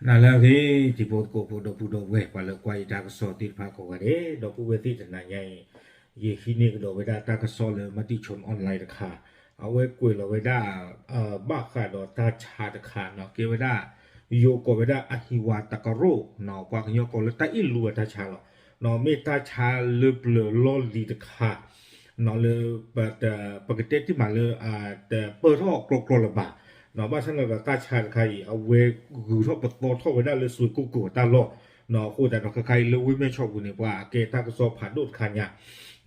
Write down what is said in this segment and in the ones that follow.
နၤလၢအဂ့ၤ တံၤဖိသကိးဖိ ဒီပုၢ်ဒီဝဲၢ် ပှၤလၢကွၢ်ယတၢ်ကစီၣ်သ့ၣ်တဖၣ်ကိးဂၤဒဲး, ဒီပုၢ်ဝဲၢ်သ့ၣ်တနၤညါအံၤ, ယဟံးန့ၢ်ကဒီးဝဲဒၣ်တၢ်ကစီၣ်လၢ Matichon Online တခါ, အဝဲကွဲးလီၤဝဲဒၣ် ဘၣ်ဃးဒီးတၢ်ဆါတခါနီၤ, ကဲဝဲဒၣ် ယိၤကိးဝဲဒၣ် အဟံးဝါတကရိၣ်နီၤ, ပှၤကညီကိးလၢတၢ်အ့ၣ်လူအတၢ်ဆါလီၤ. နီၤမ့ၢ်တၢ်ဆါလၢပျၢၤလီၢ်လံၤတခါ နီၤလၢ ပကတဲတ့ၢ်မးလၢ တပၢၢ်ထီၣ်ကျီကျီလၢၤဘၣ်, နီၤဘၣ်ဆၣ်န့ၣ်ဒီးတၢ်ဆါတခါအံၤ အဝဲဂုၤထီၣ်ပသီထီၣ်ဝဲဒၣ်လၢစွ့ၣ်ကိၢ်ကိၢ်အတၢ်လီၢ်, နီၤအဃိသတးဒီးခဲခါအံၤလၢဝ့ၢ်မဲၢ်ဆီးပူၤန့ၣ် ပှၤအကဲတၢ်ကစီၣ်ဖးဒိၣ်တခါညါ,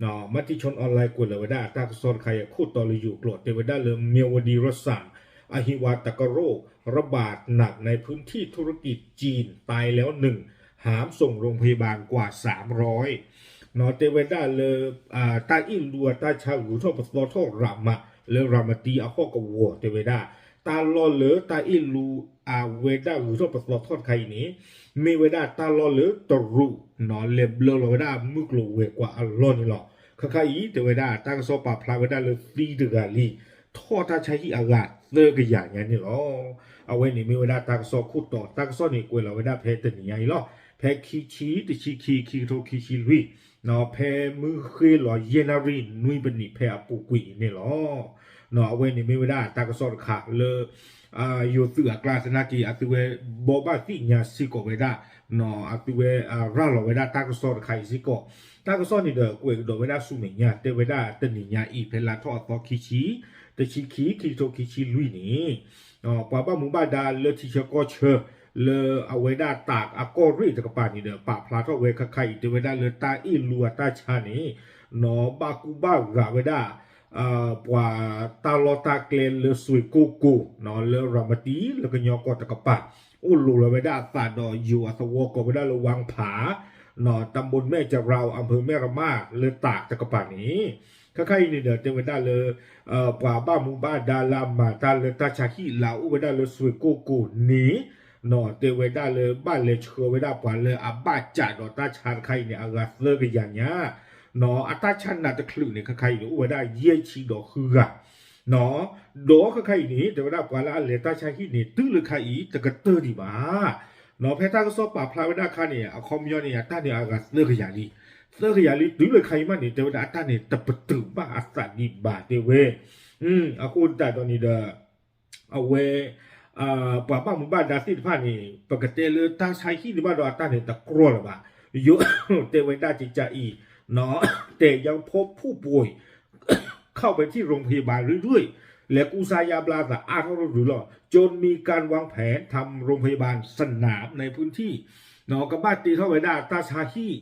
နီၤ Matichon Online ကွဲးလီၤဝဲဒၣ်တၢ်ကစီၣ်တခါအံၤအခိၣ်တီလၢယိၤကျိာ် တဲဝဲဒၣ်လၢ မြဝတီ ရစမ် အဟံးဝါတကရိၣ် ระบาดหนักในพื้นที่ธุรกิจจีน ตายแล้วหนึ่ง หามส่งโรงพยาบาลกว่าสามร้อย နီၤတဲဝဲဒၣ်လၢ တၢ်အ့ၣ်လူအတၢ်ဆါဂုၤထီၣ်ပသီထီၣ်ရးမး လၢရၤမတံအဟီၣ်ကဝီၤတဲဝဲဒၣ်, တၢ်လီၢ်လၢတၢ်အ့ၣ်လူအဝဲဒၣ်ဂုၤထီၣ်ပသီထီၣ်တခါအံၤန့ၣ် မ့ၢ်ဝဲဒၣ်တၢ်လီၢ်လၢတရူး နီၤလဲၤဘျၢလီၤဝဲဒၣ်မုၢ်ကျိၤဝဲၤကွာ်အလီၢ်န့ၣ်လီၤ. ခဲခါအံၤ တဲဝဲဒၣ်တၢ်ကစီၣ်ပာ်ဖျါဝဲဒၣ်လၢသံတဂၤလံ, ထီၣ်တၢ်ဆါဟံၣ်အဂၤသၢကယၤညါန့ၣ်လီၤ. အဝဲန့ၣ်မ့ၢ်ဝဲဒၣ်တၢ်ကစီၣ်ခိၣ်တီ, တၢ်ကစီၣ်န့ၣ်ကွဲးလီၤဝဲဒၣ်ဖဲတနံၤညါအံၤလီၤ. ဖဲခံဆံ, တဆံခံ, ခံကထိခံဆံလွံၢ်, နီၤဖဲမုၢ်ဃ့လီၤယဲၢ်နၣ်ရံၣ်နွံပနံးဖဲအပူၤကွံာ်အံၤန့ၣ်လီၤ. နီၤအဝဲန့ၣ်မ့ၢ်ဝဲဒၣ်တၢ်ကစီၣ်တခါလၢ ယိၤသုးအကျါသနာ်က့ အသုဝဲဘိးဘၣ်သ့ၣ်ညါစ့ၢ်ကီးဝဲဒၣ်, နီၤအသုဝဲရၤလီၤဝဲဒၣ်တၢ်ကစီၣ်တခါအံၤစ့ၢ်ကီး, တၢ်ကစီၣ်န့ၣ်ဒီးကွဲးကဒီးဝဲဒၣ်ဆူမဲာ်ညါ တဲဝဲဒၣ်တနံၤညါအံၤ ဖဲလါထီၣ်အသီခံဆံ, တဆံခံ, ခံကထိခံဆံလွံၢ်န့ၣ် ပှၤဘၣ်မူဘၣ်ဒါလၢထံဆၢကီၢ်ဆၢ လၢအဝဲဒၣ်တၢ်အကီၢ်ရ့ၣ်တကပၤန့ၣ်ဒီး ပာ်ဖျါထီၣ်ဝဲခဲခါအံၤ တဲဝဲဒၣ်လၢတၢ်အ့ၣ်လူအတၢ်ဆါန့ၣ် နီၤဘၣ်ကူဘၣ်ဂာ်ဝဲဒၣ် ပှၤတၢ်လီၢ်တၢ်ကျဲလၢစွ့ၣ်ကိၢ်ကိၢ် နီၤလၢရၤမတံလၢကညီကီၢ်တကပၤ, အိၣ်လိၤလီၤဝဲဒၣ်အသးဒီးယိၤအသဝီကိးဝဲဒၣ်လၢ ဝင်းဖး, နီၤ ตำบลแม่จะราว อำเภอแม่ระมาด လၢတၢ်တကပၤန့ၣ်, ခဲခါအံၤန့ၣ်ဒီးတဲဝဲဒၣ်လၢ ပှၤဘၣ်မူဘၣ်ဒါလၢအမၤတၢ်လၢတၢ်ဆါဟံၣ်လၢအအိၣ်ဝဲဒၣ်လၢစွ့ၣ်ကိၢ်ကိၢ်န့ၣ်, နီၤတဲဝဲဒၣ်လၢဘၣ်လဲၤဆှၢဝဲဒၣ်ပှၤလၢအဘၣ်စးဒီးတၢ်ဆါတခါအံၤန့ၣ် အဂၤသၢကယၤညါ, နီၤအတၢ်ဆါနးတချုးန့ၣ် ခဲခါအံၤန့ၣ် အိၣ်ဝဲဒၣ်ယဲၢ်ဆံဒီးဃုဂၤ နီၤ ဒီးခဲခါအံၤန့ၣ် တဲဝဲဒၣ်ပှၤလၢအလဲၤတၢ်ဆါဟံၣ်န့ၣ် တုၤလၢခါအံၤ တကတၢၢ်ဒံးဘၣ်, နီၤဖဲတၢ်ကစီၣ်ပာ်ဖျါဝဲဒၣ်အခါန့ၣ် အခီပညီန့ၣ် အတၢ်န့ၣ်အဂၤသၢကယၤလံ, သၢကယၤလံ တုၤလၢခါအံၤမးန့ၣ် တဲဝဲဒၣ်အတၢ်န့ၣ်တပတုာ်ဘၣ်အသးဒံးဘၣ်တဲဝဲ, အဃိသတးဒီးန့ၣ်ဒီး အဝဲ ပှၤဘၣ်မူဘၣ်ဒါသ့ၣ်တဖၣ်န့ၣ် ပကတဲလၢတၢ်ဆါဟံၣ်န့ၣ်ဘၣ်ဒီးအတၢ်န့ၣ်တကြီလၢၤဘၣ်, ယိၤတဲဝဲဒၣ်ကကးအံၤ, နီၤ แต่ยังพบผู้ป่วย เข้าไปที่โรงพยาบาลเรื่อยๆ လဲၤကူစါယါဘျါသးအါထီၣ်ရူၤရူၤလီၤ จนมีการวางแผนทำโรงพยาบาลสนามในพื้นที่ နီၤကဘၣ်တ့ထီၣ်ဝဲဒၣ်တၢ်ဆါဟံၣ်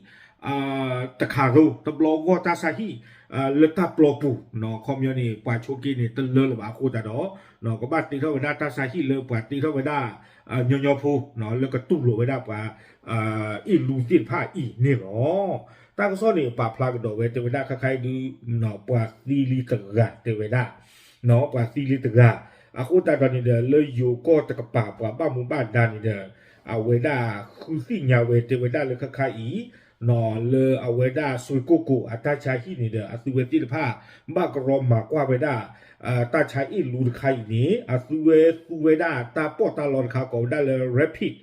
တခါသိး တဘျီဂီၢ်တၢ်ဆါဟံၣ် လၢတၢ်ပျီပူၤ နီၤ အခီပညီန့ၣ် ပှၤဆိက့န့ၣ် တလၢလၢၤဘၣ်အဃိသတးဒီး နီၤကဘၣ်တ့ထီၣ်ဝဲဒၣ်တၢ်ဆါဟံၣ်လၢပှၤတ့ထီၣ်ဝဲဒၣ် ညီညီဖိ နီၤ လၢကတူၢ်လိာ်ဝဲဒၣ်ပှၤ အ့ၣ်လူသ့ၣ်တဖၣ်အံၤန့ၣ်လီၤ. တၢ်ကစီၣ်န့ၣ် ပာ်ဖျါကဒီးဝဲတဲဝဲဒၣ်ခဲခါအံၤဒုး ပှၤသံလံတဂၤတဲဝဲဒၣ် နီၤ ပှၤသံလံတဂၤ အဃိသတးဒီးန့ၣ်ဒီး လၢယိၤကီၢ်တကပၤ ပှၤဘၣ်မူဘၣ်ဒါန့ၣ်ဒီး အဝဲဒၣ်ဃုသ့ၣ်ညါဝဲတဲဝဲဒၣ်လၢခဲခါအံၤ နီၤ လၢအဝဲဒၣ်စွ့ၣ်ကိၢ်ကိၢ်အတၢ်ဆါဟံၣ်န့ၣ်ဒီး အသုဝဲသ့ၣ်တဖၣ် ဘၣ်ကရီမၤကွၢ်ဝဲဒၣ် တၢ်ဆါအ့ၣ်လူတခါအံၤန့ၣ် အသုဝဲသူဝဲဒၣ်တၢ်ပီးတၢ်လီတခါကိးဝဲဒၣ်လၢ rapid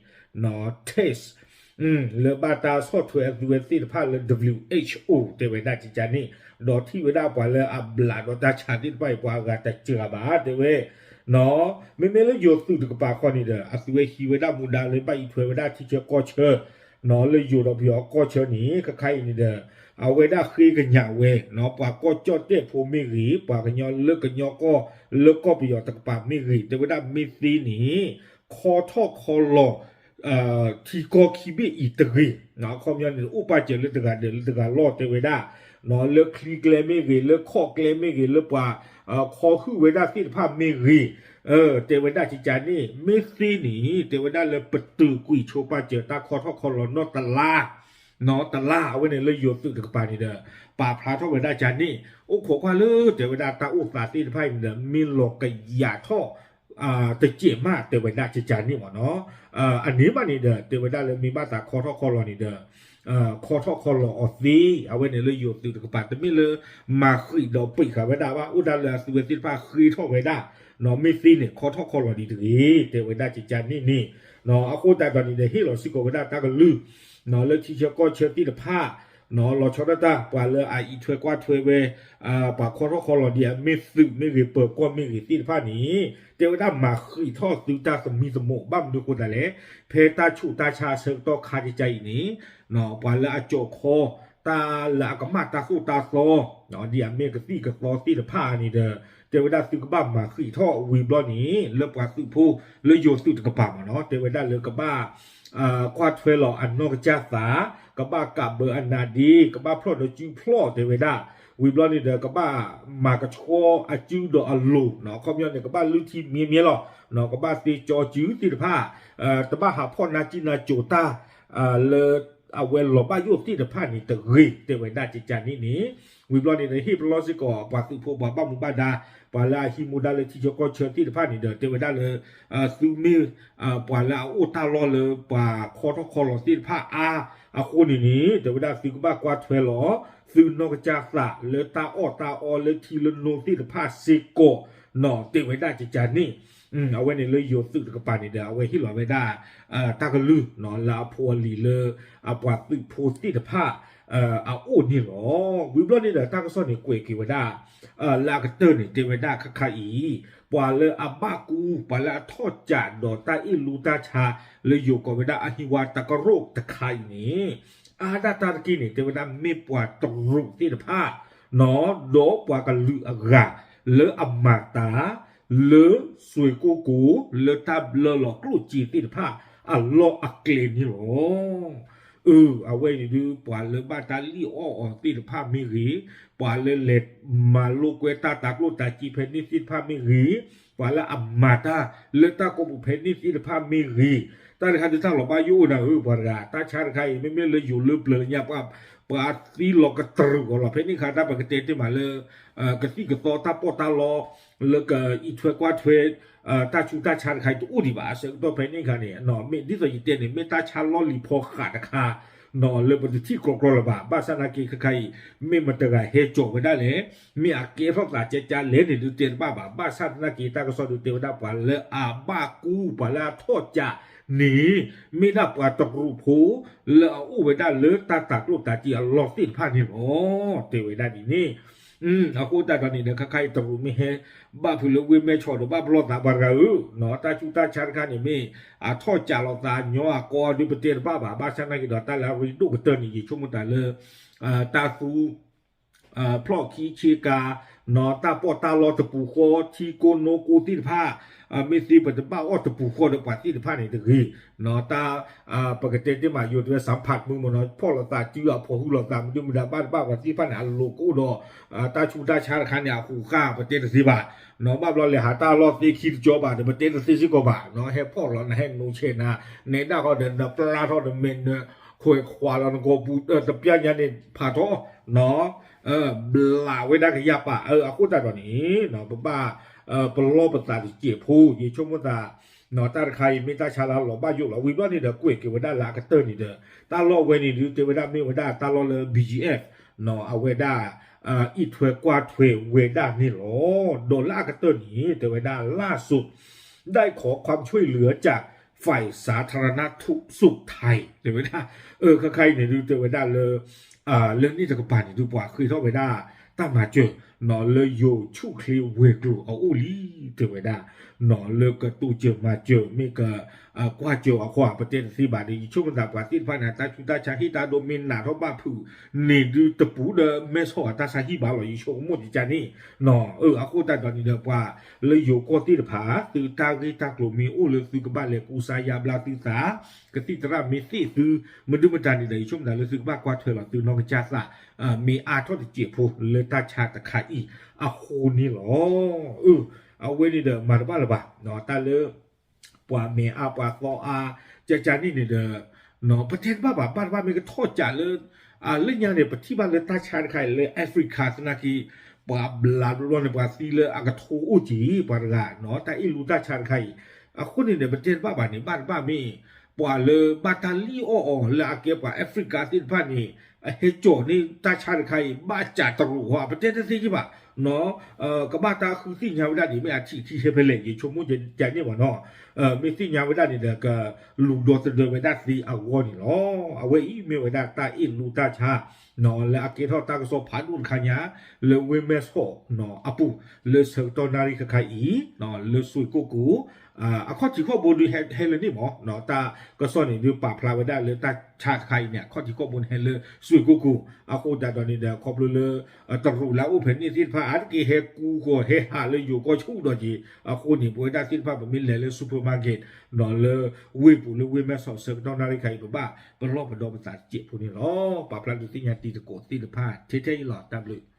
နီၤ test လၢဘၣ်တၢ်ဆီၣ်ထွဲအသုဝဲသ့ၣ်တဖၣ်လၢ WHO တဲဝဲဒၣ်ကကးန့ၣ် ဒီးထံၣ်ဝဲဒၣ်ပှၤလၢအဘျးဒီးတၢ်ဆါသ့ၣ်တဖၣ်အံၤ ပှၤအဂၤတစှၤဘၣ်တဲဝဲ နီၤ မ့မ့ၢ်လၢယိၤသုးတကပၤခီန့ၣ်ဒီး အသုဝဲဟံးဝဲဒၣ်မူဒါလၢဘၣ်အံးထွဲဝဲဒၣ်ထံဆၢကီၢ်ဆၢ နီၤ လၢယိၤဒီးပယီၤကီၢ်ဆၢန့ၣ် ခဲခါအံၤန့ၣ်ဒီး အဝဲဒၣ်ဃ့ကညးဝဲ နီၤ ပှၤကီၢ်ကၠီၣ်တဲၣ်ဖိမ့ၢ်ဂ့ၤ ပှၤကညီလၢကညီကီၢ် လၢကီၢ်ပယီၤတကပၤမ့ၢ်ဂ့ၤ တဲဝဲဒၣ်မ့ၢ်သ့န့ၣ် ခီထီၣ်ခီလီၤ ထံကီၢ်ခံဘ့ၣ်အံၤတဂ့ၤ အခီပညီန့ၣ် အိၣ်ပာ်စၢၤလၢတဂၤဒီးလၢတဂၤလီၢ်တဲဝဲဒၣ် လၢချံကျဲမ့ၢ်ဂ့ၤ လၢခီၣ်ကျဲမ့ၢ်ဂ့ၤ လၢပှၤ ခီဟုၣ်ဝဲဒၣ်သ့ၣ်တဖၣ်မ့ၢ်ဂ့ၤ တဲဝဲဒၣ်ကကးန့ၣ် မ့ၢ်သ့န့ၣ် တဲဝဲဒၣ်လၢပတုာ်ကွံာ်ဆိပာ်စၢၤတၢ်ခီထီၣ်ခီလီၤနီၢ်တလါ နီၢ်တလါ အဝဲန့ၣ်လၢယိၤသုးတကပၤန့ၣ်ဒီး ပာ်ဖျါထီၣ်ဝဲဒၣ်ကကးန့ၣ် အိၣ်ခိးကွၢ်လၢတဲဝဲဒၣ်တၢ်အိၣ်သးသ့ၣ်တဖၣ်အံၤန့ၣ်ဒီး မ့ၢ်လီၤကယာ်ထီၣ် တစဲးမးတဲဝဲဒၣ်ကကးန့ၣ်မ့ၢ်နီၤ အန့ၣ်ဘၣ်န့ၣ်ဒီး တဲဝဲဒၣ်လၢမ့ၢ်ဘၣ်သးခီထီၣ်ခီလီၤန့ၣ်ဒီး ခီထီၣ်ခီလီၤအီၤသ့, အဝဲန့ၣ်လၢယိၤသုးတကပၤ တမ့ၢ်လၢမၤဃံးဒီးပံာ်ဃာ်ဝဲဒၣ်ဘၣ်, အိၣ်ဒၣ်လၢအသုဝဲသ့ၣ်တဖၣ်ဃ့ထီၣ်ဝဲဒၣ်, မ့ၢ်သ့န့ၣ် ခီထီၣ်ခီလီၤဒံးတဂ့ၤ တဲဝဲဒၣ်ကကန့ၣ်န့ၣ်, အဃိသတးဒီးန့ၣ်ဒီး ဟ့ၣ်လီၤစ့ၢ်ကီးဝဲဒၣ်တၢ်ကလုၢ် လၢထံဆၢကီၢ်ဆၢသ့ၣ်တဖၣ် လီၤဆီဒၣ်တၢ် ပှၤလၢအအံးထွဲကွၢ်ထွဲဝဲ ပှၤခီထီၣ်ခီလီၤဒံးအမ့ၢ်သုးမ့ၢ်ဂ့ၤ ပၢၤကီၢ်မ့ၢ်ဂ့ၤသ့ၣ်တဖၣ်န့ၣ် တဲဝဲဒၣ်မၤဃံးထီၣ်သုတၢ်သမံသမိး ဘၣ်မနုၤအဃိသတးလဲၣ်, ဖဲတၢ်ဆူးတၢ်ဆါအဆၢကတီၢ်ခါကကန့ၣ် ပှၤလၢအကၠီၣ်ခီ တၢ်လၢအကမၣ်တၢ်သိၣ်တၢ်သီ ဒ်အမ့ၢ်ကသံၣ်ကသီသ့ၣ်တဖၣ်န့ၣ်ဒီး တဲဝဲဒၣ်သုကဘၣ်မၤဃံးထီၣ်ဝံၤဘျီန့ၣ် လၢပှၤသုးဖိလၢယိၤသုးတကပၤမ့ၢ်နီၤ တဲဝဲဒၣ်လၢကဘၣ် ကွၢ်ထွဲလီၤအနီၢ်ကစၢ်သး, ကဘၣ်ကးဘၢအနါဒ့, ကဘၣ်ဖျီၣ်ဒီးစုဖျီၣ်တဲဝဲဒၣ်, ဝံၤဘျီန့ၣ်ဒီး ကဘၣ်မၤကဆှီအစုဒီးအလိၤ, အခီပညီန့ၣ် ကဘၣ်လုၢ်ထံမံၤမံၤလီၤ, ကဘၣ်သ့ကၠီစုသ့ၣ်တဖၣ်, တဘၣ်ဟးဖီၣ်နါစံၣ်နါကိၤတၢ် လၢအဝဲလီၤဘၣ်ယိၣ်သ့ၣ်တဖၣ်န့ၣ်တဂ့ၤ တဲဝဲဒၣ်ကကန့ၣ်န့ၣ်, ဝံၤဘျီန့ၣ်ဒီး ဟ့ၣ်ပလီၢ်စ့ၢ်ကီးပှၤသုးဖိပှၤဘၣ်မူဘၣ်ဒါ, ပှၤလၢအဟံးမူဒါလၢထံဆၢကီၢ်ဆၢသ့ၣ်တဖၣ်န့ၣ်ဒီး တဲဝဲဒၣ်လၢ သုမ့ၢ် ပှၤလၢအအိၣ်တၢ်လီၢ်လၢပှၤခီထီၣ်ခီလီၤသ့ၣ်တဖၣ်အါအဃိန့ၣ်န့ၣ် တဲဝဲဒၣ်သုကဘၣ်ကွၢ်ထွဲလီၤ သုနီၢ်ကစၢ်သးလၢတၢ်အီၣ်တၢ်အီလၢထံလၢနိသ့ၣ်တဖၣ်စ့ၢ်ကီးနီၤ တဲဝဲဒၣ်ကကန့ၣ်, အဝဲန့ၣ်လၢယိၤသုးတကပၤန့ၣ်ဒီး အဝဲဟ့ၣ်လီၤဝဲဒၣ် တၢ်ကလုၢ် လၢအဖိအလံၤလၢ အပှၤသုးဖိသ့ၣ်တဖၣ် အအိၣ်န့ၣ်လီၤ. ဝံၤဘျီန့ၣ်ဒီး တၢ်ကစီၣ်န့ၣ်ကွဲးက့ၤဝဲဒၣ် လၢအကတၢၢ်န့ၣ် တဲဝဲဒၣ်ခါခါအံၤ ပှၤလၢအဘၣ်ကူ ပှၤလၢအထီၣ်ကးဒီးတၢ်အ့ၣ်လူတၢ်ဆါ လၢယိၤကိးဝဲဒၣ်အဟံးဝါတကရူၢ်တခါအံၤန့ၣ် အါဒၣ်တၢ်တက့ၢ်န့ၣ် တဲဝဲဒၣ်မ့ၢ်ပှၤတရူးသ့ၣ်တဖၣ် ဒီးပှၤကလုာ်အဂၤ လၢအမၤတၢ် လၢစွ့ၢ်ကိၢ်ကိၢ် လၢတၢ်ဘျၢလီၤကျိၣ်စ့သ့ၣ်တဖၣ် အလီၢ်အကျဲန့ၣ်လီၤ. အၢ အဝဲအံၤဒုး ပှၤလၢဘၣ်တၢ်လံၣ်အီၣ်အီၤသ့ၣ်တဖၣ်မ့ၢ်ဂ့ၤ, ပှၤလၢလဲၤမၤလိာ်ကွဲတၢ်တၤကျိၣ်တၤစ့ဖဲန့ၣ်သ့ၣ်တဖၣ်မ့ၢ်ဂ့ၤ, ပှၤလၢအမၤတၢ်လၢတၢ်ကိးပူၤဖဲန့ၣ်သ့ၣ်တဖၣ်မ့ၢ်ဂ့ၤ, တၢ်တခါဒုးတၢ်လီၤဘၣ်ယိၣ်အိၣ်နၤဧၢ ပှၤတဂၤ တၢ်ဆါတခါအံၤ မ့မ့ၢ်လၢယိၤလၢပျၢၤလၢညါ ပှၤသံလီၤကတြူးအီၤလီၤ. ဖဲန့ၣ်အခါ တၢ်ပကတဲတ့ၢ်မးလၢ ကသံၣ်ကသီတၢ်ပီးတၢ်လီ လၢကအံးထွဲကွၢ်ထွဲ တၢ်ဆူးတၢ်ဆါတခါအံၤတအိၣ်ဒံးဘၣ်. အဆၢကတီၢ်ဖဲန့ၣ်အခါန့ၣ် မ့ၢ်ဒ်သိးယတဲန့ၣ် မ့ၢ်တၢ်ဆါလီၢ်လံၤဖီဃးတခါ လၢပတထံၣ်ကြီကြီလၢၤဘၣ်. ဘၣ်ဆၣ်သနာ်က့ ခါခါအံၤ မ့ၢ်မတဂၤဟဲကၠီၤဝဲဒၣ်လဲၣ်, မ့ၢ်အကဲထီၣ်သးကကလဲၣ်န့ၣ် ဒုးတဲတဘၣ်ဘၣ်. ဘၣ်ဆၣ်သနာ်က့ တၢ်ကစီၣ်ဒုးတဲဝဲဒၣ် ပှၤလၢအဘၣ်ကူ ပှၤလၢအထီၣ်ကးန့ၣ် မ့ၢ်ဒၣ်ပှၤတရူးဖိ လၢအအိၣ်ဝဲဒၣ်လၢတၢ်တၤကျိၣ်တၤစ့အလီၢ်သ့ၣ်တဖၣ်န့ၣ်လီၤ. တဲဝဲဒၣ်ဒ်န့ၣ် အဃိသတးဒီးန့ၣ်ဒီး ခါခါအံၤတရူးမ့ၢ်ဟဲ ဘၣ်ဖုးလၢဝ့ၢ်မဲဆီးဒီး ဘၣ်ပလီၢ်သးပှၤတဂၤဧၢ, တၢ်ဆူးတၢ်ဆါတခါန့ၣ် မ့ၢ်အထီၣ်ကးလိာ်သးညီအကီဒုး ပတဲတဘၣ်ဘၣ်. ဘၣ်ဆၣ်သနာ်က့ဒီး တၢ်လၢအရ့ဒိၣ်ကတၢၢ်န့ၣ် ယဆိကမိၣ်တၢ်လၢ တၢ်သူ ဖျီၣ်ခံဆ့ကၤ တၢ်ပီးတၢ်လီတပူၤဃီ ထံကိနိကိသ့ၣ်တဖၣ် မ့ၢ်သ့ပတဘၣ်အီၣ်တပူၤဃီဒီးပှၤသ့ၣ်တဖၣ်န့ၣ်တဂ့ၤ, တၢ် ပကတဲတ့ၢ်မး ယိၤတဝဲ စၣ်ဖးမုၢ်မ့ၢ်နီၤ ဖီၣ်လိာ်သးစုအဖီၣ်ဟုလိာ်သး မနုၤမတၤဘၣ်တဘၣ် ပှၤသ့ၣ်တဖၣ်န့ၣ် အလိၤကအိၣ်ဒီး တၢ်ဆူးတၢ်ဆါတခါန့ၣ် အဃိးဃာ် ပတဲတသ့ဘၣ်, ဘၣ်ဘျီလဲၤဟးတၢ်လီၢ်သ့ခံတကၠီဘၣ်ဒီး ပတဲတသ့စ့ၢ်ကီးဘၣ်, ဟဲဖီၣ်လီၤ နဟဲနိဆဲးနၤ နဲဒၣ်ဃီဒီး နပျၢ်ထီၣ်ဒီးမဲာ်န ခွဲးခွးလီၤနဂီၢ်ပူၤ တပျၢ်ညါန့ၣ်ဖးထီၣ် ဘျးဝဲဒၣ်ကယၢ်ပာ် အဃိသတးဒီးန့ၣ် ပဘၣ် ပလီၢ်ပသးတစဲးဖိ ယဆိကမိၣ်သး တၢ်တခါအံၤမ့ၢ်တၢ်ဆါလၢလီၤဘၣ်ယိၣ်လီၤ. ဝံၤဘျီန့ၣ်ဒီး ကွဲးက့ၤဝဲဒၣ်လၢအကတၢၢ်န့ၣ်ဒီး တၢ်လီၢ်ဝဲန့ၣ်ဒုး တဲဝဲဒၣ်မ့ၢ်ဝဲဒၣ်တၢ်လီၢ်လၢ ဘီၣ်ကၠံၣ်အ့ၣ်ဖ် အဝဲဒၣ် အံးထွဲကွၢ်ထွဲဝဲဒၣ်န့ၣ်လီၤ. ဒီးလၢအကတၢၢ်န့ၣ် တဲဝဲဒၣ် ล่าสุด ได้ขอความช่วยเหลือจากฝ่ายสาธารณสุขไทย တဲဝဲဒၣ် ခါခါအံၤန့ၣ်ဒုး တဲဝဲဒၣ်လၢ လၢန့ၣ်တကပၤန့ၣ်ဒုး ပှၤဃ့ထီၣ်ဝဲဒၣ် တၢ်မၤစၢၤ လၢယိၤဆူၣ်ချ့ဝဲၤကျိၤအအိၣ်လံ တဲဝဲဒၣ် လၢကတိၤစၢၤမၤစၢၤ မ့ၢ်က ကွၢ်စၢၤအဃိ ပတဲတသ့ဘၣ်ဒီး ယဆိကမိၣ်သးပှၤသ့ၣ်တဖၣ်န့ၣ် တၢ်ဆူးတၢ်ဆါဟ့ၣ်တၢ်ဒိမ့ၢ်နးထီၣ်ဘၣ်ဖုးန့ၣ်ဒုး တပူၤဒီးမဲဆီးအတၢ်ဆါဟံၣ်ဘၣ်လီၤ ယဆိကမိၣ်တကန့ၣ် အဃိသတးဒီးန့ၣ်ဒီး ပှၤလၢယိၤကီၢ်သ့ၣ်တဖၣ် သုတၢ်ဂ့ၢ်တၢ်ကျိၤမ့ၢ်အိၣ်လၢသုကဘၣ်လဲၤကူစါယါဘျါသုသး ကသံၣ်သရၣ်မ့ၢ်သ့ၣ်သု မဒုမတၤန့ၣ်ဒီး ယဆိကမိၣ်သးလၢသုကဘၣ်ကွၢ်ထွဲလီၤသုနီၢ်ကစၢ်သး မ့ၢ်အါထီၣ်တစဲးဖိလၢတၢ်ဆါတခါအံၤအဃိန့ၣ်လီၤ. အဝဲန့ၣ်ဒီးမၤတဘၣ်လၢၤဘၣ် တၢ်လၢ ပှၤမဲာ်အါပှၤသီအါ ကကန့ၣ်န့ၣ်ဒီး ပတဲတဘၣ်ဘၣ် ဘၣ်တဘၣ်မ့ၢ်ကထီၣ်ကးလၢ လၢညါန့ၣ် ပထံၣ်ဘၣ်လၢတၢ်ဆါတခါအံၤလၢ Africa သနာ်က့ ပှၤဘျးဘျီန့ၣ် ပှၤသံလၢအကထိအိၣ်က့ၤ ပှၤတဂၤ တၢ်အ့ၣ်လူတၢ်ဆါတခါအံၤ အဃိန့ၣ်န့ၣ် ပတဲတဘၣ်ဘၣ်န့ၣ် ဘၣ်တဘၣ်မ့ၢ် ပှၤလၢဘၣ်တၢ်လံၣ်အီၣ်အီၤ လၢအကဲပှၤ Africa သ့ၣ်တဖၣ်န့ၣ် ဟဲကၠီၤန့ၢ်တၢ်ဆါတခါအံၤ ဘၣ်စးတရူးဧါ ပတဲတသ့က့ဘၣ်, ကဘၣ်တၢ်ဃုသ့ၣ်ညါဝဲဒၣ်န့ၣ် မ့ၢ်အထံၣ်ခံဟဲဖဲလဲၣ် ယဆိကမိၣ်ယကန့ၢ်ဘၣ်နီၤ, မ့ၢ်သ့ၣ်ညါဝဲဒၣ်န့ၣ်ဒီး ကလူၤဒီသဒၢဝဲဒၣ်သ့အဂီၢ်န့ၣ်လီၤ. အဝဲအံၤမ့ၢ်ဝဲဒၣ်တၢ်အ့ၣ်လိတၢ်ဆါ လၢအကဲထီၣ်တၢ်ကစီၣ်ဖးဒိၣ်တခါညါ လၢဝ့ၢ်မဲၢ်ဆီးအပူၤ လၢဆၢကတီၢ်နၣ်ရံၣ်ခဲခါအံၤ လၢစွ့ၣ်ကိၣ်ကိၤ အခီၣ်ထံးခီၣ်ဘိဒုးဟဲလၢန့ၣ်မး တၢ်ကစီၣ်န့ၣ်ဒုးပာ်ဖျါဝဲဒၣ်လၢတၢ်ဆါတခါအံၤန့ၣ် အခီၣ်ထံးခီၣ်ဘိန့ၣ်ဟဲလၢစွ့ၣ်ကိၣ်ကိၤ အဃိသတးဒီးန့ၣ်ဒီး ခီဖျိလၢ တရူးလၢအအိၣ်ဖဲန့ၣ်သ့ၣ်တဖၣ် အါတက့ၢ်ဟဲကူဃီၤဟဲဟးလၢယိၤကီၢ်ဆူၣ်ဒီးက့ၤ အဃိန့ၣ် ပဝဲဒၣ်သ့ၣ်တဖၣ် ပမ့ၢ်လဲၤလၢ supermarket ဒီးလၢဝ့ၢ်ပူၤလၢဝ့ၢ်မဲၢ်ဆီး ဆၢကတီၢ်နၣ်ရံၣ်ခါအံၤ ပဘၣ်ပလီၢ်ပဒီပသးတစဲးဖိန့ၣ်လီၤ. ပာ်ဖျါဒုးသ့ၣ်ညါတံၤသကိးသ့ၣ်တဖၣ် ထဲထဲအံၤလီၤ. တၢ်ဘျုး